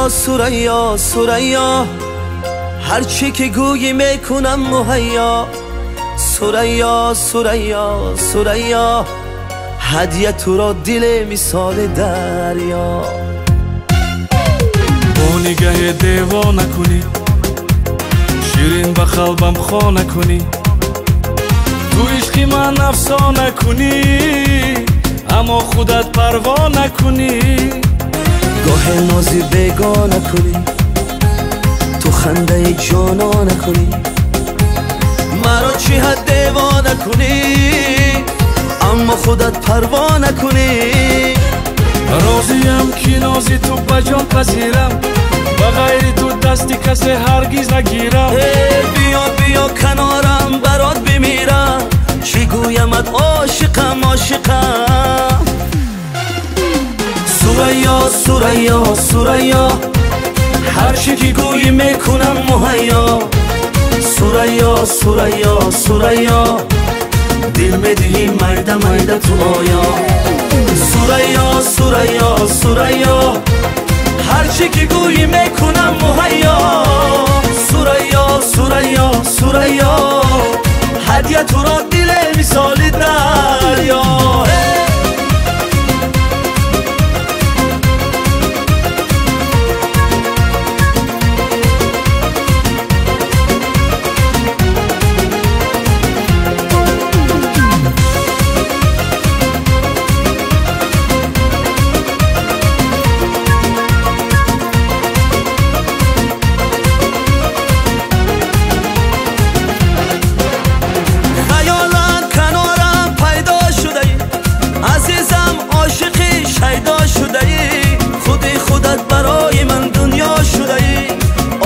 Сурайё, Сурайё, ҳарчи ки гӯйӣ мекунам муҳайё. Сурайё, Сурайё, Сурайё, ҳадя туро диле мисоли дарё. Бо нигаҳе девона кунӣ, ширин ба қалбам хона кунӣ, ту ишқи ман афсона кунӣ, аммо худат парво накунӣ. Гоҳе нози бегона кунӣ, ту хандаи ҷонона кунӣ, маро чӣ ҳад девона кунӣ, аммо худат парво накунӣ. Розиям ки нози ту ба ҷон пазирам, ба ғайри ту дасти касе ҳаргиз нагирам. Биё, биё канорам, барот бимирам, чӣ гӯямат, ошиқам, ошиқам. Сурайё, Сурайё, Сурайё, ҳарчи ки гӯйӣ мекунам муҳайё. Сурайё, Сурайё, Сурайё, дил медиҳӣ майда майда ту оё. Сурайё, Сурайё, Сурайё, ҳарчи ки гӯйӣ мекунам муҳайё. Сурайё, Сурайё, Сурайё, ҳадя туро диле мисоли дарё.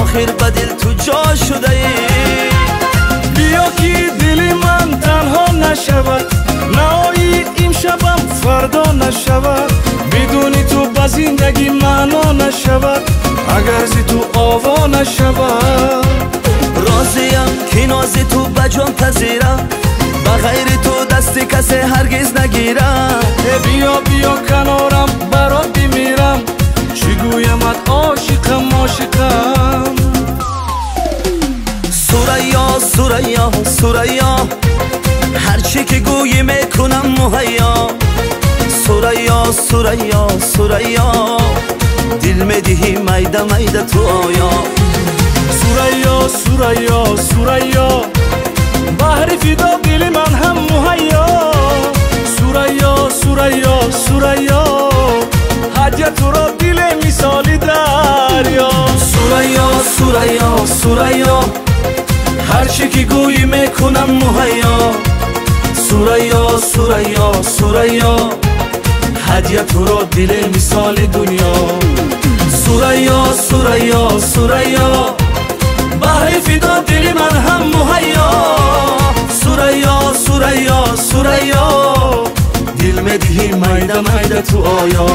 Охир ба дил ту ҷо шудаӣ. Биё ки дили ман танҳо нашавад, наоӣ имшабам фардо нашавад, бидуни ту ба зиндагӣ маъно нашавад, агар зи ту ово нашавад. Розиям ки нози ту ба ҷон пазирам, ба ғайри ту дасти касе ҳаргиз нагирам. Биё, биё канорам, барот бимирам, чӣ гӯямат, ошиқам, ошиқам. Сурайё, Сурайё, Сурайё, ҳарчи ки гӯйӣ мекунам муҳайё. Сурайё, Сурайё, Сурайё, дил медиҳӣ майда майда ту оё. Сурайё, Сурайё, Сурайё, баҳри фидо дили ман ҳам муҳайё. Сурайё, Сурайё, Сурайё, ҳадя туро диле мисоли дарё. Сурайё, Сурайё, Сурайё, ҳарчи ки гӯйӣ мекунам муҳайё. Сурайё, Сурайё, Сурайё, ҳадя туро диле мисоли дунё. Сурайё, Сурайё, Сурайё, баҳри фидо дили ман ҳам муҳайё. Сурайё, Сурайё, Сурайё, дил медиҳӣ майда майда ту оё.